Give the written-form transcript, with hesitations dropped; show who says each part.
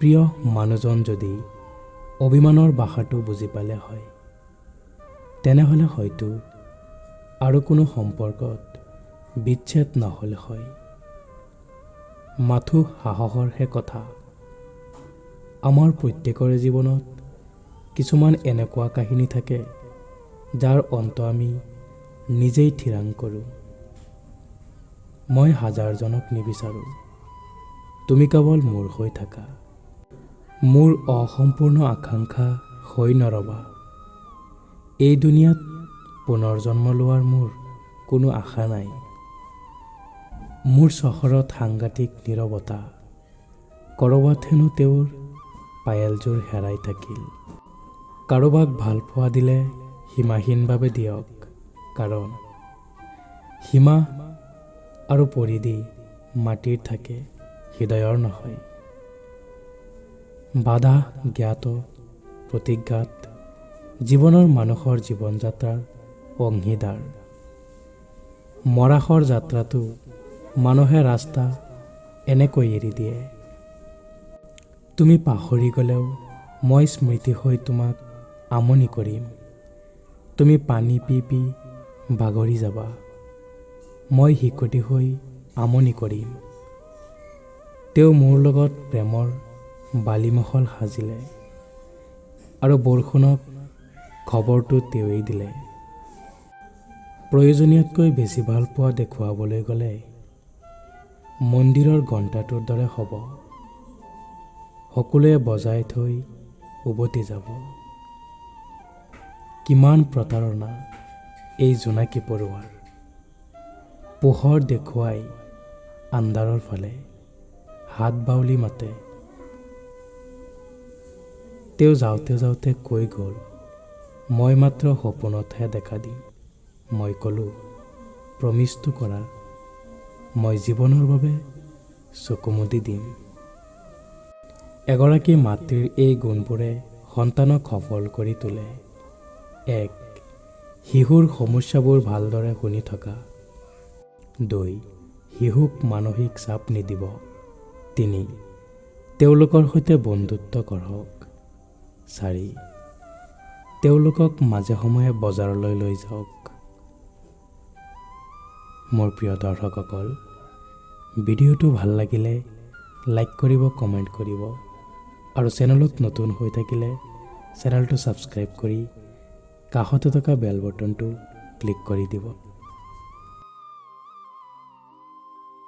Speaker 1: প্ৰিয় মানুহজন যদি অভিমানৰ ভাষাটো বুজি পালে হয়, তেনেহ'লে হয়তো আৰু কোনো সম্পৰ্কত বিচ্ছেদ নহ'ল হয়। মাথো সাহসৰহে কথা। আমাৰ প্ৰত্যেকৰে জীৱনত কিছুমান এনেকুৱা কাহিনী থাকে, যাৰ অন্ত আমি নিজেই থিৰাং কৰোঁ। মই হাজাৰজনক নিবিচাৰোঁ, তুমি কেৱল মোৰ হৈ থাকা। মোৰ অসম্পূৰ্ণ আকাংক্ষা হৈ নৰবা। এই দুনিয়াত পুনৰ জন্ম লোৱাৰ মোৰ কোনো আশা নাই। মোৰ চহৰত সাংঘাতিক নীৰৱতা। ক'ৰবাত হেনো তেওঁৰ পায়েলযোৰ হেৰাই থাকিল। কাৰোবাক ভালপোৱা দিলে সীমাহীনভাৱে দিয়ক, কাৰণ সীমা আৰু পৰিধি মাটিৰ থাকে, হৃদয়ৰ নহয়। বাধা জ্ঞাত প্ৰতিজ্ঞাত জীৱনৰ মানুহৰ জীৱন যাত্ৰাৰ অংশীদাৰ। মৰাশৰ যাত্ৰাটো মানুহে ৰাস্তা এনেকৈ এৰি দিয়ে। তুমি পাহৰি গ'লেও মই স্মৃতি হৈ তোমাক আমনি কৰিম। তুমি পানী পি পি বাগৰি যাবা, মই শিকটি হৈ আমনি কৰিম। তেওঁ মোৰ লগত প্ৰেমৰ বালিমহল সাজিলে আৰু বৰষুণক খবৰটো তেওঁৱেই দিলে। প্ৰয়োজনীয়তকৈ বেছি ভাল পোৱা দেখুৱাবলৈ গ'লে মন্দিৰৰ ঘণ্টাটোৰ দৰে হ'ব, সকলোৱে বজাই থৈ উভতি যাব। কিমান প্ৰতাৰণা এই জোনাকী পৰুৱাৰ! পোহৰ দেখুৱাই আন্ধাৰৰ ফালে হাত বাউলি মাতে। তেওঁ যাওঁতে যাওঁতে কৈ গ'ল, মই মাত্ৰ সপোনতহে দেখা দিম। মই ক'লোঁ, প্ৰমিজটো কৰা, মই জীৱনৰ বাবে চকু মুদি দিম। এগৰাকী মাতৃৰ এই গুণবোৰে সন্তানক সফল কৰি তোলে। 1, শিশুৰ সমস্যাবোৰ ভালদৰে শুনি থকা। 2, শিশুক মানসিক চাপ নিদিব। 3, তেওঁলোকৰ সৈতে বন্ধুত্ব কৰক। 4, তেওঁলোকক মাজে সময়ে বজাৰলৈ লৈ যাওক। মোৰ প্ৰিয় দৰ্শকসকল, ভিডিঅ'টো ভাল লাগিলে লাইক কৰিব, কমেণ্ট কৰিব আৰু চেনেলত নতুন হৈ থাকিলে চেনেলটো ছাবস্ক্ৰাইব কৰি কাষতে থকা বেল বটনটো ক্লিক কৰি দিব।